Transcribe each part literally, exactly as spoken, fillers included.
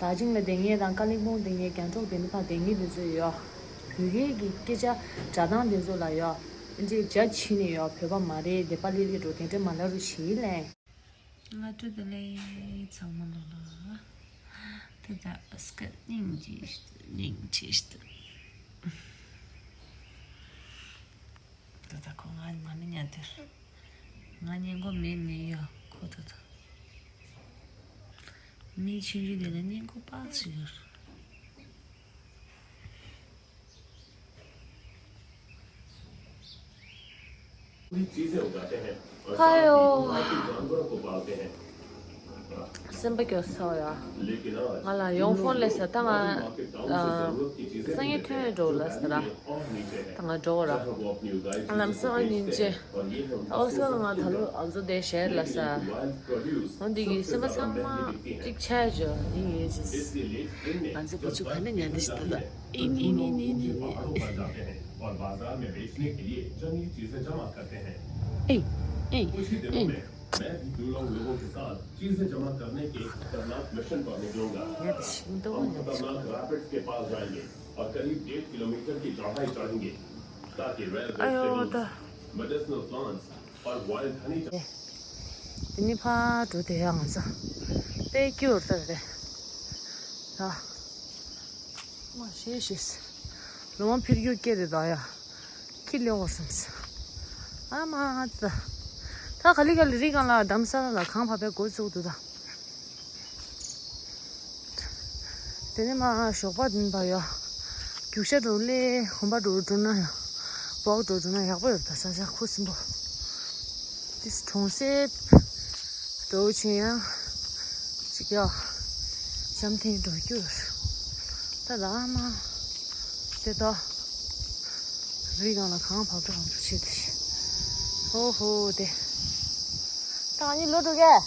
ད་ཅིང་ལ་བསྡད་མཁན་དང་ཀ་ལིམ་པོང་བསྡད་མཁན་རྒྱང་ཕྱོགས་དེ་ནི་ཕར་བསྡད་མཁན་དེ་ཚོ་ཡོད། བོད་སྐད་ཀྱི་སྐད་ཆ་སྒྲ་གདངས་དེ་ཚོ་ལ་ཡོད། ཨ་ནི་རྒྱ་ཆེ་ནས་ཡོད་བོད་པ་མ་རེད་དེ་པ་ལི་ལི་འགྲོ་དེ་འདྲ་མ་ལ་རུ་བྱེད་ལེ། ང་སྤྲོ་བདེ་ལེ་ཚང་མ་ལོ་ལ། དེ་ད་སྐད་སྙིང་རྗེ་སྙིང་རྗེ་སྟེ། ད་ད་ཁོ་ང་ང་མི་ཉན་དེར། ང་ཉན་གོ་མེད་ནས་ཡོད་ཁོ་ད་ད། མི་ཆུང་ཆུང་དེ་ལ་ཉན་གོ་པག་ཞིག་ཡོད། ཧ་ཡོ། སེམས་པ་སྐྱོ་ས་ཡ། ང་ལ་ཡོང་ཕོན་ལས་ས་ད་ང་ཨ། སང་ཉིན་ཐོན་འགྲོ་ལ་ས་ར། ད་ང་འགྲོ་ར། ལམ་སང་ཉིན་བྱེད། ཨོ་སི་ཀར་ང་ད་ལོ་ཨ་ཛོ་དེ་ཤེར་ལ་ས། འོ་འདི་གི་སེམས་པ་ཚང་མ་གཅིག་ཆགས་བྱོས་ཡིན་ཡིན་ཅིས། ང་ཚོ་བུ་ཆུ་ག་ནས་ཉལ་འདི་ཞིག་ད་ད། ཨིན་ཨིན་ཨིན་ཨིན་ཨིན་ཨིན། ཨེ་ཨེ་ཨེ། मैं भी तुम लोग लोगों के साथ चीजें जमा करने के खतरनाक मिशन पर निकलूंगा। ཉལ་འདི་ཞིག་འདུག་ཉལ་འདི་ཞིག खतरनाक रैपिड्स के पास जाएंगे और करीब डेढ़ किलोमीटर की चढ़ाई चढ़ेंगे, ताकि रेयर ཨ་ཡོ་ད། वेजिटेबल्स, मेडिसिनल प्लांट्स और वाइल्ड हनी དེ་ནི་ཕར་འགྲོ་དེ་ཡང་ང་ཚོ་དཔེ་སྐྱིད་པོ་རེད་ད། ཨ། མ་ཤེས་ཤེས། ལོ་མ་ཕིར་རྒྱུ་སྐད་རེད་ད་ཡ། ཁྱི་ལེ་འོར་སམ་སི། ཨ་མ་ད། ད་ག་ལི་ག་ལི་རི་གང་ལ་དམ་ས་ལ་གང་བབས་པའི་འགོ་བཙུགས་འདུག་ད། དེ་ནས་མ་ཞོགས་པ་འདི་པ་ཡོ། རྒྱུག་ཤར་འགྲོ་ལེ་གོམ་པ་འགྲོ་འགྲོ་ན་ཡོ། སྦོག་འགྲོ་འགྲོ་ན་ཡག་པོ་ཡོད་ད་ས་ཆ་ཁུ་སིམ་པོ། ཏིས་གྲོང་གསེབ་འགྲོ་ཆེན་ཡང་ཅིག་ཡོ། འཇམ་ཐིང་འགྲོ་རྒྱུ་ད་ལ་མ། དེ་ད། རི་སྒང་ལ་གང་བབས་འགྲོ་བབས་འགྲོ་བྱེད་དེ། ཧོ་ཧོ་དེ། ད་ང་གཉིས་ལོ་འགྲོ་གས།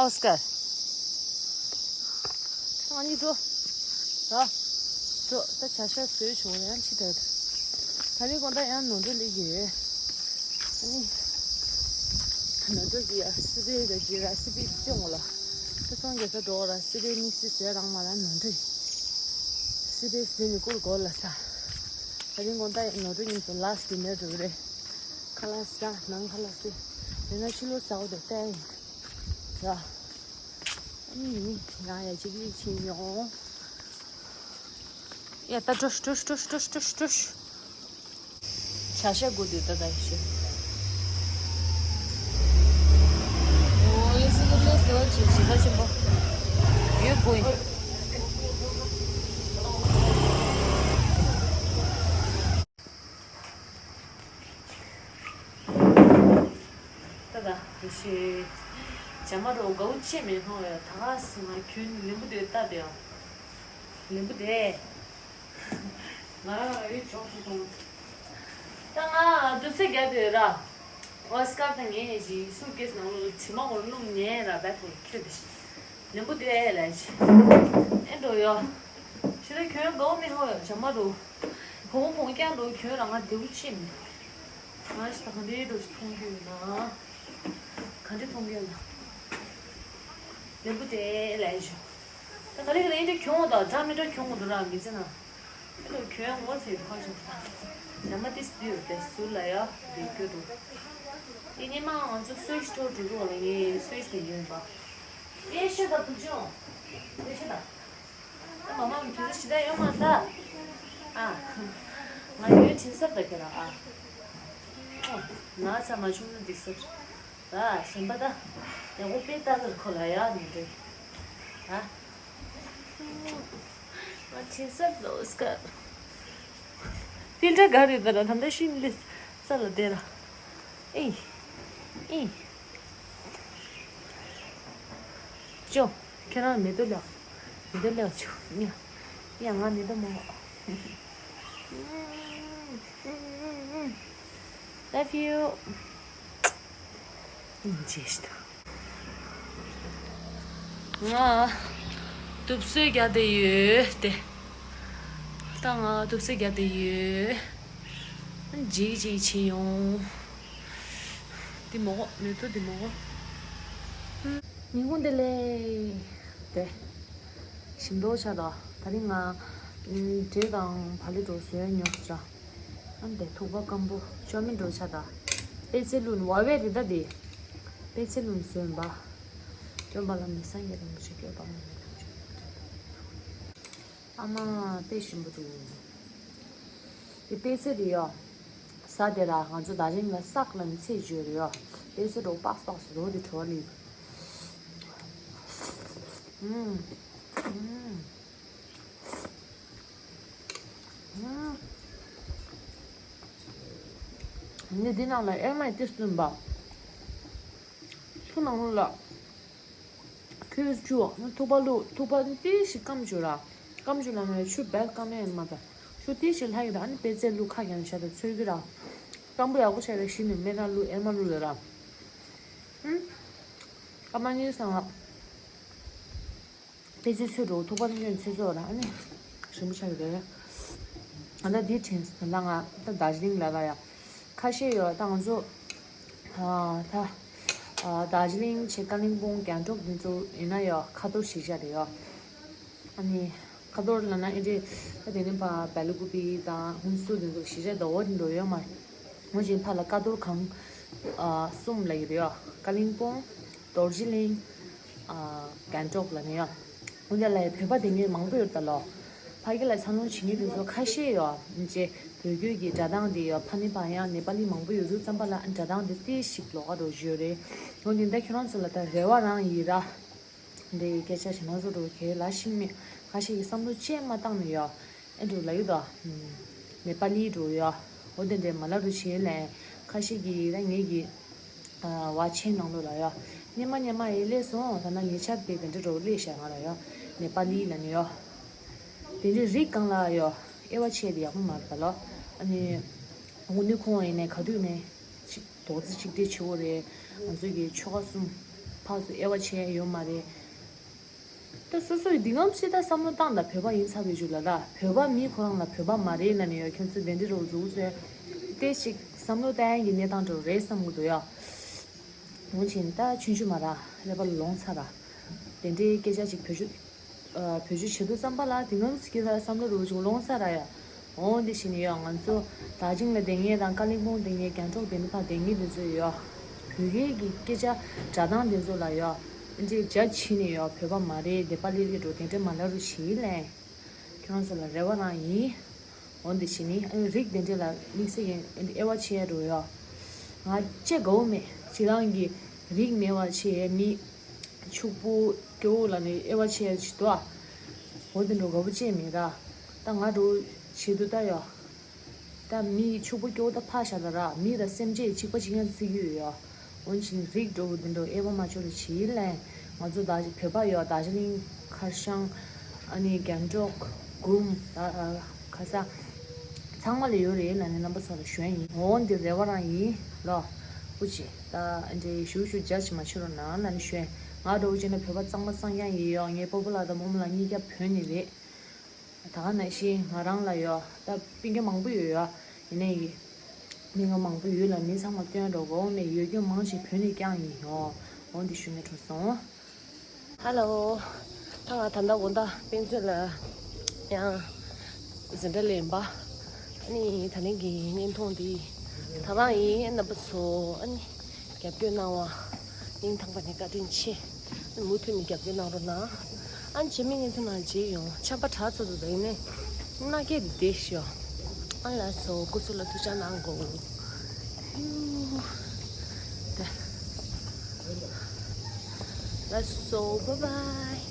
ཨོ་སི་ཀར། ང་གཉིས་འགྲོ། ད། འགྲོ་ད་བྱ་ཤ་བཟོས་བྱུང་ཡང་ཕྱི་དར། ད་རིང་དགོང་དག་ཡང་ནོར་འགྲོ་ལས་ཀྱི་ཡོད། ཨ་ནི། ནོར་འགྲོ་གི་ཡ་སི་པེ་ར་གི་ར་སི་པེ་སྟོན་འོ་ལ། ད་སོང་རྒྱལ་ས་འགྲོ་ར་སི་པེ་མི་སི་ཟེར་རང་མ་ལ་ནོར་འགྲོ་ཡིན། སི་པེ་ཟེར་ནི་ཀུར་གོ་ལ་ས། ད་རིང་དགོང་དག་ཡང་ནོར་འགྲོ་ཉིན་དུ་ལ་སི་ནེ་འགྲོ་རེད། ཁ་ལག་ཟ་ནང་ཁ་ལག་ཟས། དེ་ན་ཕྱི་ལོགས་ཟ་འོ་དེ་བལྟས་ཡིན། ཡ། ཨ་ནི་ང་ཡ་གཅིག་གིས་ཕྱིན་ཡོང་། ཡ་ད་འགྲོ་འགྲོ་འགྲོ་འགྲོ་འགྲོ་འགྲོ། བྱ་ཤ་དགོས་འདུག་ད་ད་ཤི། ཨོ་ཡ་སི་ཀ་ལེ་སི་ལ་ཆེ་ཞི་ཁ་ཆེན་པོ། ཡོད་དགོས་ཡིན། ད་ད་རེ་ཞིག་བྱ་མ་རོ་དགའ་བོ་ཅི་མེད་ནོ་ཡ། ད་ག་སི་ང་ཁྱོད་ལིམ་བུ་དེ་ལྟ་དེ་ཡང་ལིམ་བུ་དེ་ང་རང་ཡོད་ཅོག་སུ་སོང་། ད་ང་དུ་སེ་རྒྱ་དེ་ར་ཨོ་སི་ཀར་དང་ངས་ཞིག་སུ་ཀེ་སི་ནང་ལོ་དྲི་མ་འོར་རླུང་ཉན་ར་བད་ཐོག་ཁྱོད་དེ་ཞིག་ལིམ་བུ་དེ་ལ་ཞིག་ཨེ་འགྲོ་ཡོ། ཞི་ར་ཁྱོད་དགའ་བོ་མེད་ཧོ་ཡ་བྱ་མ་རོ། བུ་མོ་བོང་རྐྱང་འགྲོ་ཁྱོད་རང་ང་བདེ་བོ་ཅི་མེད། ང་ཞིག་ད་ག་འདྲའི་འགྲོ་ཞིག་མཐོང་རྒྱུ་ཡོད་ན། ག་འདྲ་མཐོང་རྒྱུ་ཡོད་ན། ལེན་པོ་དེ་ལས་ཞོ། ད་ག་ལེ་ག་ལེ་འདྲ་གྱོང་དང་འདྲ་མི་འདྲ་གྱོང་འདུག་ར་མི་ཚེ་ན། ཨེ་ལོ་གྱོང་ངོ་ཚེ་ཁ་ཤོག་ད། ཡ་མ་ཏིས་དུས་དེ་ཟུར་ལ་ཡ་དེ་རྒྱུ་འདུག་དེ་ཉི་མ་ང་ཚོ་སོས་ཤི་ཐོག་འགྲོ་རུ་བ་ལ་ངས་སོས་ཤི་དེ་ཡོད་པ། ཡེ་ཤེས་དང་བུ་ཆུང་། ཡེ་ཤེས་དང་། ད་མ་མ་མི་དུས་ཚོད་ཞི་ད་ཡོད་མ་ད། ཨ། ང་ཡོད་དྲིན་གསབ་ད་ཁྱེད་རང་ཨ། ཨོ། ན་ཚ་མ་བྱུང་ན་འགྲིག་ས་རེད། ད་གཞན་པ་ད། ཡག་པོ་དཔེ་ལྟ་གར་ཁོ་ལ་ཡག་མི་འགྲིག་ད། ང་དྲིན་གསབ་ལོ་སྐར། ཕིལ་ཏར་ག་རེ་ད་ར་ད་ལྟ་ཤིན་ལི་ས་ལ་བསྡད་ར། ཨེ། ཨེ། ཅོ། ཁྱེད་རང་མེ་ཏོག་ལེགས། མེ་ཏོག་ལེགས་ཆུ། ཡ། ཡ་ང་མེ་ཏོག་མོ། Love you. ཅེས་ད། ང་དུབ་སོས་རྒྱག་བསྡད་ཡོད་དེ། ད་ང་དུབ་སོས་རྒྱག་བསྡད་ཡོད། འཇིགས་འཇིགས་བྱེད་ཡོང་། འདི་མོ་གོ་མེ་ཏོག་འདི་མོ་གོ་ཉིན་གུང་འདི་ལས་དེ། ཞིམ་མདོག་ཆགས་འདུག་ད་རིང་ང་འབྲས་དང་བག་ལེབ་འདྲ་བོ་བཟོས་ཡོད་ཙང་། ཨ་ནི་དེ་ཐུག་པ་སྐམ་པོ་ཅོ་མི་འདྲ་བོ་ཆགས་འདུག་པད་ཚལ་བླུགས་ནས་བ་བས་རི་ད་དེ། པད་ཚལ་བླུགས་ནས་བཟོས་ཡིན་པ། སྟོན་པ་ལ་མི་སངས་རྒྱས་དང་མི་ཆོས་སྐྱོབ་པ་མ་ནས་ཐམས་ཅད། ཨ་མ་དཔེ་ཞིམ་པོ་འདུག་དེ་པད་ཚལ་དེ་ཡོ། ཟ་དེ་ར་ང་ཚོ་དར་ཇིང་ལ་སག་ལ་ནི་ཚེ་བརྗོད་རེད་ཡོ། པད་ཚལ་འདྲ་བོ་པགས་པགས་སུ་རོ་དེ་བྲོ་བ་ལི། ཨུམ། ཨུམ། ཨུམ། ནི་འདི་ནང་ལ་ཨེ་མ་ཏི་སུན་པ། ཆུ་ནང་ལོགས་ལ། ཁོས་ཆུ་ཐུག་པ་བླུགས། ཐུག་པ་ཏི་ཞིག་སྐམ་བཅུག་ར། སྐམ་བཅུག་ལ་ནི་ཆུ་བལ་སྐམ་ཡས་མ་ད། ཆུ་ཏི་ཞིག་ལྷག་གི་ད། ཨ་ནི་པད་ཚལ་བླུགས་ཁ་གྱང་ཤ་ད་ཚོས་གི་ར། སྐམ་པོ་ཡག་པོ་བྱས་ར་ཤི་ནི་སྨན་ཁང་བླུགས་ཨེ་མ་བླུགས་ལ་ར། ཧུམ། སྐར་མ་གཉིས་སང་ལ། པད་ཚལ་ཚོས་འགྲོ་ཐུག་པ་ནི་ཚོས་ཚོས་ར་ཨ་ནི། ཞིམ་པོ་ཆགས་ཀྱི་རེད། ང་ད་འདི་དྲན་སོང་། ད་ང་ད་དར་ཇི་ལིང་ལ་ལ་ཡ། ཁ་ཤས་ཡོད་ད་ང་ཚོ། ཨ་ད། ཨ་དར་ཇི་ལིང་བྱས་ཀ་ལིང་པོང་གྱང་ཀྲོག་འདི་ཚོ་ཡིན་ན་ཡོད་ཁ་ཐོར་ཞིག་བྱས་རེད་ཡོད། ཨ་ནི། ཁ་ཐོར་ལ་ན་ཨེ་འདྲས་ད་དེ་ནི་པ་བལ་ཀུ་པི་དང་ཧུན་སུ་དེ་ཚོ་ཞིག་བྱས་ད་འོ་དེ་འགྲོ་ཡོད་མ་རེད། ངོ་ཅིག་ཕ་ལ་ཀ་ཐོར་གང་། ཨ་གསུམ་ལ་ཡོད་རེད་ཡོད། ཀ་ལིང་པོང་། དར་ཇི་ལིང་། ཨ་གྱང་ཀྲོག་ལ་ནི་ཡོད། འོན་ཀྱང་ལ་བོད་པ་དེ་ངས་མང་པོ་ཡོད་ད་ལོ། ཕ་གི་ལ་འཚར་ལོངས་བྱེད་མཁན་དེ་ཚོ་ཁ་ཤས་ཡོད་ཨིན་ཅེ། བོད་བརྒྱུད་ཀྱི་སྒྲ་གདངས་དེ་ཡོད་ཕ་ནི་པ་ཡང་ནེ་པ་ལི་མང་པོ་ཡོད་དུས་ཙམ་པ་ལ་སྒྲ་གདངས་དེ་ཏི་ཞིག་ལོགས་ཀ་འགྲོ་བཞིན་ཡོད་རེད། འོན་ཏེ་ད་ཁྱོད་རང་ཚོ་ལ་ད་རེ་བ་རང་ཡིན་ར། འདི་སྐད་ཆ་ཞིག་ང་ཚོ་འགྲོ་གལ་ལ་ཤིང་མེད་ཁ་ཤས་ཀྱི་བསམ་བློ་ཅེས་མ་བཏང་ནས་ཡོད། ཨེ་འགྲོ་ལ་ཡོད་དོ། ནེ་པ་ལི་འགྲོ་ཡོད། འོ་དེ་འདྲའི་མ་ལ་རུ་བྱེད་ལས་ཁ་ཤས་ཀྱི་ར་ངེད་ཀྱི། ཨ་བ་ཆེན་ནང་ལོགས་ལ་ཡོད། སྙེ་མ་སྙེ་མ་ཡི་སླེབས་སོང་ད་ན་ཉེ་ཆར་དེ་དེ་འདྲ་འགྲོ་སླེབས་ཤག་ང་ལ་ཡོད། ནེ་པ་ལི་ལ་ནི་ཡོད། དེ་འདྲའི་རིགས་གང་ལ་ཡོད་དབྱེ་བ་ཕྱེ་དེ་ཡག་པོ་མ་རེད་ད་ལོ། ཨ་ནི། དངོས་གནས་ཁོང་ཡིན་ནས་ག་དུས་ནས་ཅིག་རྡོག་རྩ་གཅིག་སྒྲིལ་བྱེད་དགོས་རེད། ང་ཚོ་གི་ཆོལ་ཁ་གསུམ་ཕར་ཚུར་དབྱེ་བ་ཕྱེ་ཡ་ཡོད་མ་རེད། ད་སོ་སོའི་འདི་ངམ་སྲིད་ད་བསམ་བློ་བཏང་ད་བོད་པ་ཡིན་ཚར་བའི་རྒྱུ་ལ་ད་བོད་པ་མི་ཁོ་རང་ལ་བོད་པ་མ་རེད་ལ་ནི་ཡོད་ཁྱོད་ཚོ་དེ་འདྲི་རོགས་འཛུགས་ཚོས་དེ་ཞིག་བསམ་བློ་བཏང་ཡ་གི་གནས་སྟངས་འགྲོ་རེད་བསམ་གི་འདུག་ཡ། འོན་ཀྱང་ད་ཆུང་ཆུང་མ་ར་ཀླད་པ་ལ་ལོང་ཚར་ར། དེ་འདྲའི་སྐད་ཆ་ཅིག་བེད་སྤྱོད། བེད་སྤྱོད་བྱེད་དུས་ཙམ་པ་ལ་དེང་སང་སྐྱེ་ས་བསམ་བློ་རུ་ཅུང་ལོང་ས་ར་ཡ། འོང་འདི་ཞིག་ནི་ཡོད་ང་ཚོ་དར་ཇིང་ལ་བསྡད་མཁན་དང་ཀ་ལིང་པོང་བསྡད་མཁན་རྒྱང་ཕྲུག་བསྡད་མཁན་ཕར་བསྡད་མཁན་དེ་ཚོ་ཡོད། བོད་སྐད་ཀྱི་སྐད་ཆ་སྒྲ་གདངས་དེ་ཚོ་ལ་ཡོད། འདི་འདྲའི་རྒྱ་ཆེ་ནི་ཡོད་བོད་པ་མ་རེད་བསྡད་པ་ལི་ལི་འགྲོ་དེ་འདྲ་མ་ལ་རུ་བྱེད་ལན། ཁྱོད་རང་ཚོ་ལ་རེ་བ་རང་ཡིན། འོ་འདི་བྱས་ནི་ཨ་ནི་རིགས་དེ་འདྲ་ལ་དམིགས་བསལ་གྱི་དབྱེ་བ་ཕྱེ་ཡ་འགྲོ་ཡོད། ང་ཅེ་དགའ་བོ་མེད་ཁྱེད་རང་གི་རིགས་མེད་པ་བྱས་མི་ཕྱུག་པོ་སྐྱོ་བོ་ལ་ནི་དབྱེ་བ་ཕྱེ་ཡ་ཅིག་འདུག་ཨ། འོ་དེ་འགྲོ་དགའ་བོ་ཅེ་མེད་ར། ད་ང་འགྲོ་བྱེད་དུ་ད་ཡོད། ད་མི་ཕྱུག་པོ་སྐྱོ་བོ་ད་ཕ་ཤ་ད་ར་མི་ད་སེམས་ཅན་གཅིག་པ་གཅིག་ཡང་བརྩི་གི་ཡོད་ཡ། འོན་ཀྱང་རིགས་འགྲོ་བོ་འདི་འགྲོ་དབྱེ་བ་མ་ཆོད་ལ་བྱིས་ལན། ང་ཚོ་ད་བོད་པ་ཡོད་དར་ཇི་ལིང་ཁར་ཤང་། ཨ་ནི་རྒྱང་ཀྲོག་གུམ་ད་ཁ་ས། ཚང་མ་ལ་ཡོད་རེད་ལ་ནི་རྣམ་པ་ཚོ་ལ་ཞུ་ཡ་ཡིན། འོ་འདི་རེ་བ་རང་ཡིན་ལོ། ཨུ་ཅི་ད་འདྲེ་ཞུ་ཞུ་ཇ་ཇི་མ་ཆོད་རོགས་གནང་ལ་ནི་ཞུ་ཡ་ཡིན། ང་འགྲོ་བོ་ཅན་ན་བོད་པ་གཙང་མ་གཙང་རྐྱང་ཡིན་ཡོད་ངའི་སྤོ་བོ་ལགས་དང་རྨོ་མོ་ལགས་གཉིས་ཀ་བོད་ནས་རེད། ད་ག་ནང་བཞིན་ང་རང་ལ་ཡོད་ད་སྤུན་ཀྱག་མང་པོ་ཡོད་ཡོད། ཡིན་ནའི་མི་ང་མང་པོ་ཡོད་ལ་མི་ཚང་མ་སྟོན་འགྲོ་གོ་མེད་ཡོད་རྒྱུ་མང་ཆེ་བོད་ནས་རྐྱང་ཡིན་ཡོད། འོ་འདི་ཞུ་ནས་འགྲོ་སོང་། ཧ་ལོ། ད་ང་ད་ལྟ་དགོང་དག་དཔེ་མཛོད་ལ་ཡང་འཛིན་གྲྭ་ལས་ཡིན་པ། ཨ་ནི་ད་ལན་གྱི་བརྙན་ཐུང་འདི་ད་གང་ཡིན་རྣམ་པ་ཚོ་ཨ་ནི། རྒྱབ་སྐྱོར་གནང་བ། སྙིང་ཐག་པ་ནས་བཀའ་དྲིན་ཆེ། མུ་མཐུད་ནས་རྒྱབ་སྐྱོར་གནང་རོགས་གནང་། ཨ་ནི་རྗེས་མའི་བརྙན་ཐུང་ནང་མཇལ་ཡོང་། ཆམ་པ་དྲག་ཚོད་དུ་དེ་ནས་མནའ་སྐྱེལ་དུ་བསྡད་ཤོག་ཨ་ལགས་སོ་སྐུ་གཟུགས་ལ་ཐུགས་ཅག་གནང་དགོས། ཧིའུ། དེ། ལགས་སོ་བཱའི་བཱའི།